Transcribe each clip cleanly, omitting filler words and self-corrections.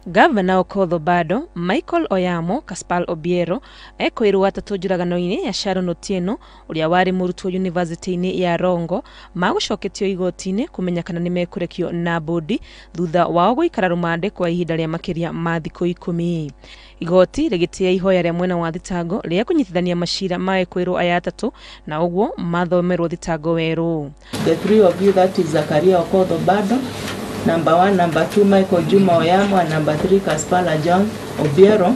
Gavana Okoth Obado, Michael Oyamo, Caspal Obiero ekwĩrwo atatũ njũragano-inĩ ya Sharon Otieno ũrĩa warĩ mũrutwo yunivasĩtĩ-inĩ ya Rongo magũcoketio igoti-inĩ kũmenya kana nĩmekũrekio na bũndi thutha wao gũikara rũmande kwa ihinda rĩa makĩria ma thikũ 10. Igoti rĩgĩtĩĩa ihoya rĩa mwena wa thitango rĩa kũnyitithania macira ma ekwĩrwo aya atatũ na ũguo mathomerwo thitango werũ. The three of you, that is Zakaria Okoth Obado, number 1, number 2, Michael Juma Oyamo, and number 3, Caspal John Obiero,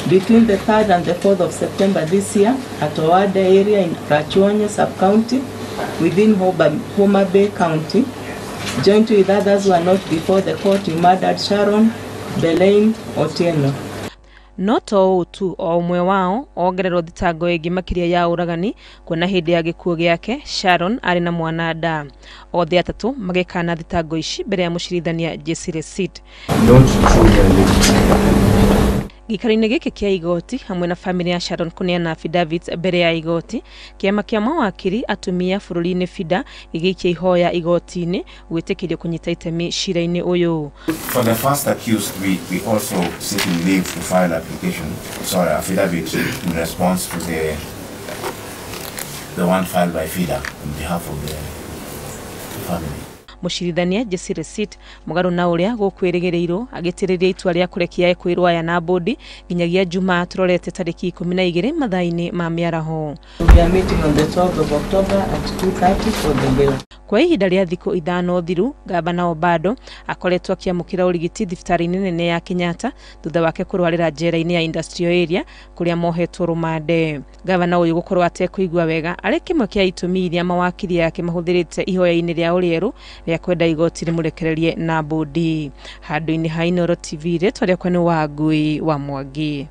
between the 3rd and the 4th of September this year at Owada area in Rachuonyo sub-county within Homa Bay County, joined with others who are not before the court, you murdered Sharon Belaine Otieno. No to ũũ tu, o ũmwe wao ongererwo thitango ĩngĩ makĩria ya ũragani kuona hĩndĩ ya gĩkuũ gĩake Sharon arĩ na mwana nda. Othe atatũ magĩkana thitango ici mbere ya mũcirithania Jesse Resit. Gĩikaro-inĩ gĩkĩ kĩa igoti hamwe na famĩlĩ ya Sharon kũneana affidavits mbere ya igoti, kĩama kĩa mawakiri atumia bũrũri-inĩ FIDA gĩgĩikia ihoya igoti-inĩ gwĩtĩkĩrio kũnyita itemi cira-inĩ ũyũ. For the first accused, we also seeking leave to file application, sorry, affidavit in response to the one filed by FIDA on behalf of the family. Mũcirithania Jesse Resit mũgarũ na ũrĩa gũkwĩrĩgĩrĩirwo agĩtĩrĩria itua rĩa kũrekia ekwĩrwo aya na bũndi nginyagia Jumaa tũrorete tarĩki 12 mathaa-inĩ ma mĩaraho. We are meeting on the 12th of October at 2:30 for the bail. Kwa ihinda rĩa thikũ 5 thiru, Gavana Obado akoretwo akĩamũkĩra ũrigiti thibitarĩ-inĩ nene ya Kenyatta thutha wake kũrwarĩra njera-inĩ ya Industrial Area kũrĩa mohetwo rũmande. Gavana ũyũ gũkorwo atekũigua wega arĩ kĩmwe kĩa itũmi iria mawakiri ake mahũthĩrĩte ihoya-inĩ rĩa ũrĩerũ rĩa kwenda igoti rĩmũrekererie na bũndi. Handũ-inĩ ha Inooro TV, rĩtwa rĩakwa nĩ Wangui wa Mwangi.